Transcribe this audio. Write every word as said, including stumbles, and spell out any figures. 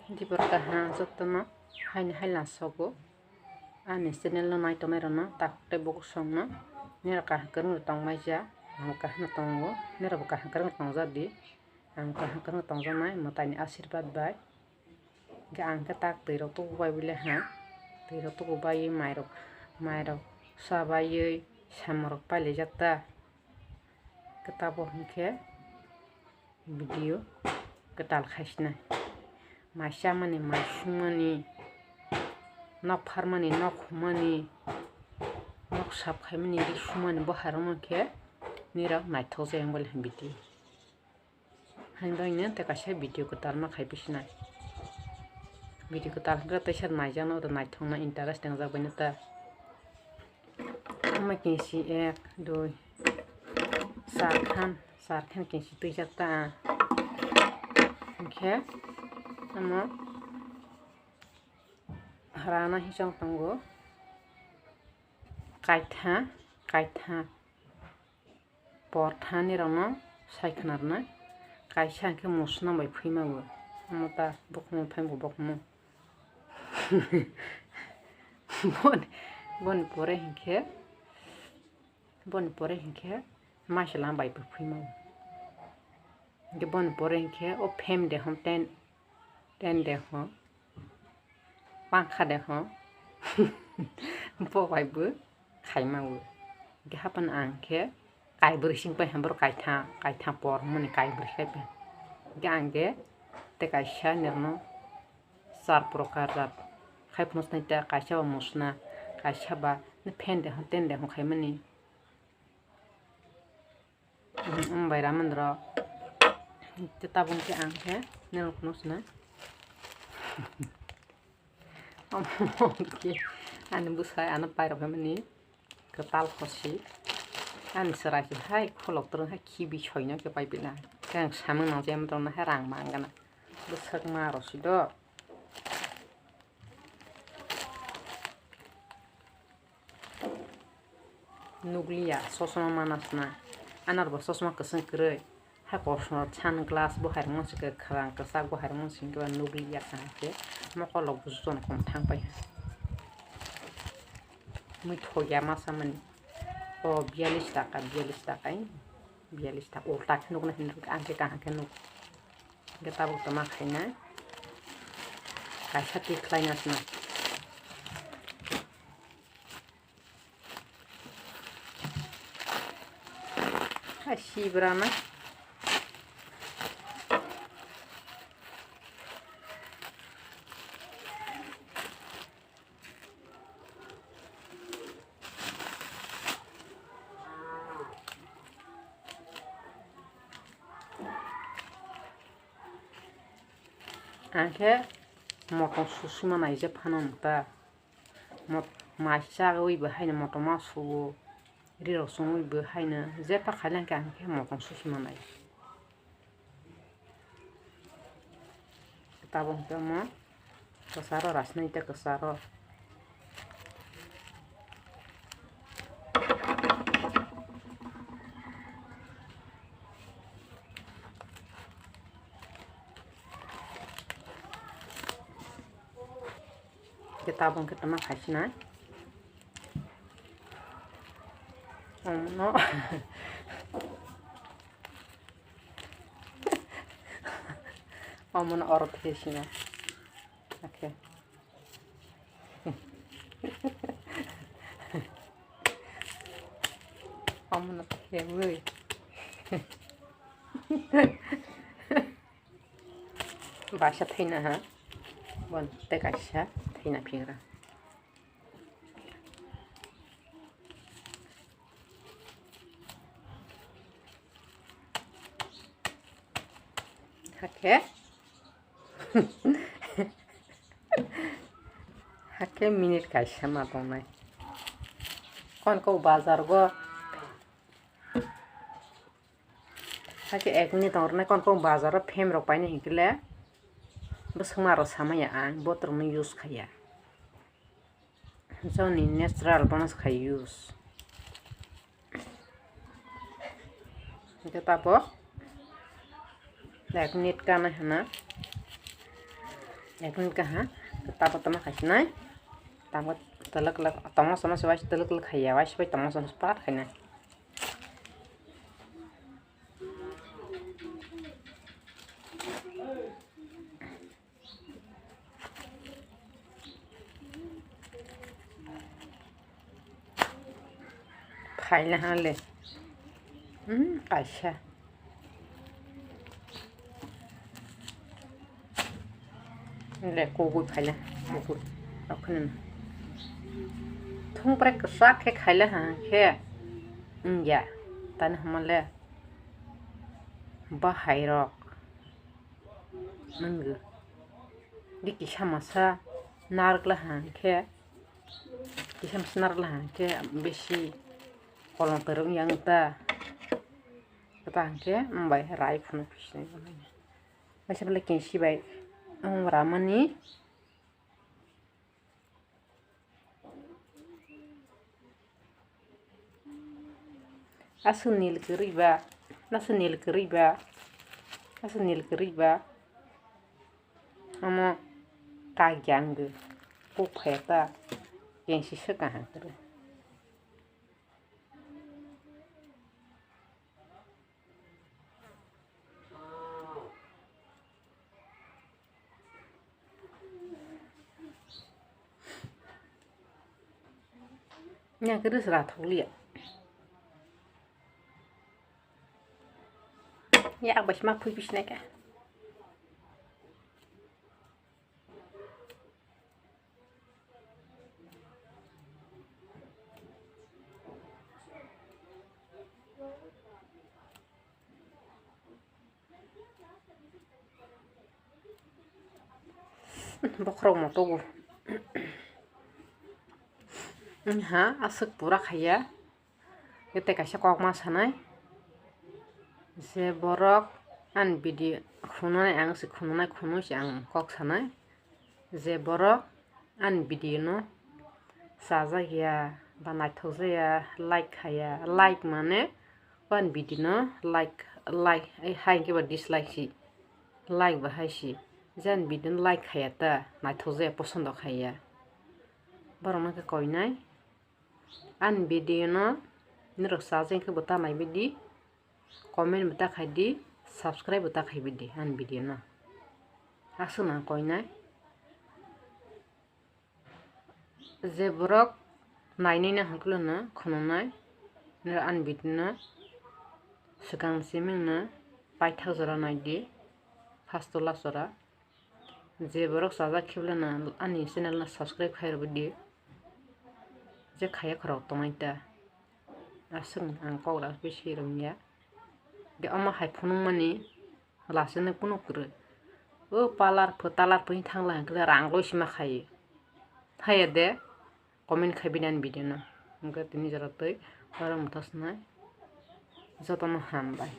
Dibor kaham jotono haini haila sogo. Ani channel no nai tongnai rokno takhuk tei bukhuk songno nirok kaham kwrwng rok tongmai ja, ang kaham no tongo, nirok bo kaham kwrwng rok tongjak di, ang kaham kwrwng rok tongjaknai mwtai ni asirwad bai. Hwnkhe ang khe tak twi rok tubu bai bile ha, twi rok tubu bai mairok, mairok sa baiwi samung rok pailaijak ta. Khe tabuk hwnkhe video kwtal khaisnai. Mai chamani, mai sumani, nok pharmani, nok humani, nok sap khaimani, ri sumani, bo hai rokno khe nirok naithok jai wng bole video. Haino tei kaisa video kwtal ma khai bisinai. Video kwtal hwnkhe teisa naijakno, naithokno, interest wngjak baino ta. Omo kengsi ek, dui, char khan, char khan kengsi twijak ta. Hwnkhe omo rana hisong tongo. Kaitha, kaitha. Por thani rokno sai khna rwnai. Kaisa hwnkhe musna bai phima bo. Omo ta bukhumung phaimung bo bukhumung. Boni, boni pore hwnkhe, boni pore hwnkhe maisala bai bo phima bo. Hwnkhe boni pore hwnkhe o fan de hwn ten, ten de hwn, pankha de hwn, bo bai bo khaima o. Hwnkhe haphano ang khe kaibrwi sing pai hwn, borok kaitham, kaitham por hwnmani kaibrwi khai pai. Hwnkhe ang khe tei kaisa nirokno char prokar jat khai phunuknai ta, kaisa ba musna, kaisa ba fan de hwn, ten de hwn khaimani. Omo bai ramani rok. Tei tabuk khe ang khe nirok phunuk sinai. Omo khe ani bwsai ano pairok haimani kwtal khosi. Ani chwrai se hai kholok twrwng hai khibi soino khe pai pila. Khe ang samung nang jemon hai rang mangana. Bwswk ma rw si do. Nukliya, chosma mana sna. Anarbo chosma kwchwng kwrwi. Hai kosom sunglass bo hai rwngmani se kwkhwrang kwchak bo hai rwngmani se hwnkhe ba nukliya kaham khe. Mokolok busu jono kom thang pai ha. Mui thokya ma samani. O biyalish taka, biyalish taka, eh, biyalish taka. Ulta khe nukna hinwi ang khe kaham khe nuk. Hwnkhe tabuk tongma khaina. Kaisa twi khlaina sna. Hai sibrana. Ang khe motom susuma naijak phano ta. Mot-, mai chawi bo haino motom ma suo, rirok chumui bo haino jeta khailangkhe ang khe motom susuma nai. Tabuk hwnkhe omo kwcharo rasnai tei kwcharo. Khe tabuk khe tama khaisina. Omono. Omono oro thesina. Oke. Omono thewi. Baisa thaina ha. Bon, tei kaisa thaina phigra. Hakhe. Hakhe minute kaisa ma tongnai. Kon kok bazar go. Hakhe ek minute tong rwnai, kon kok bazar o phem rok painai hinkhe le bwswk ma rw samaya ang, bo twrwngno use khaiya. Joni natural bono se khai use. Hinkhe tabuk ek minute kanai hwnna. Ekdom kaha, tamo tamo khaisinai. Tamo telek telek, tamo sono se wais telek telek khaiya, wais bai tamo sono se pat khainai. Phaina hale. Hmm, kaisa. Le kugui phaina, kugui. Okhne. Thung prai kwchak khe khaila ha khe. Wngya. Tani hamale. Bahai rok. Nanggo. Di kisa masa narwkla ha khe. Kisa masa narwkla ha khe bisi kolong kwrwng yang ta. Kwta hwnkhe wng bai rai phunuk phi sinai. Waisa belai kengsi bai wng ramani. Aswk nil kwrwi ba, aswk nil kwrwi ba, aswk nil kwrwi ba. Omo kagya wngwi kuk phaiya ta kengsi swk kaham kwrwi. Nya khe rwsra thokliya. Yak bai sma phui phi sinai kha. Bokhorok motogo. Wngha aswk pura khaiya. Tei kaisa kokma sanai. Je borok ani video khununai, ang se khununai, khunui se ang kok sanai. Je borok ani video no chajak ya ba naithok jak ya, like khaiya, like mane o ani video no like, like hai hwnkhe ba dislike si, like ba hai si, je ani video no like khaiya ta, naithok jak ya, posondo khaiya, borok no khe koinai ani video no norok chajak khe bo ta naibaidi. Comment bo ta khai di, subscribe bo ta khai di ani video no. Aswk nang koinai. Je borok nainai na hwnkhe no khununai, nini ani video no swkang simi no paithak jora nai di, first to last jora. Je borok chajak khe belai no ani channel no subscribe khai rwdi. Je khaya khorok tongnai ta. Aswk ang kok rak bisi rwngya. De omo hai phunukmani lacheno kunu kwrwi. O parlour pho talar pho thangla hwnkhe rang loi sima khai. Thaya de. Comment khai bini ani video no. Hwnkhe tini jora twi oro mwthang swnai. Jotono hambai.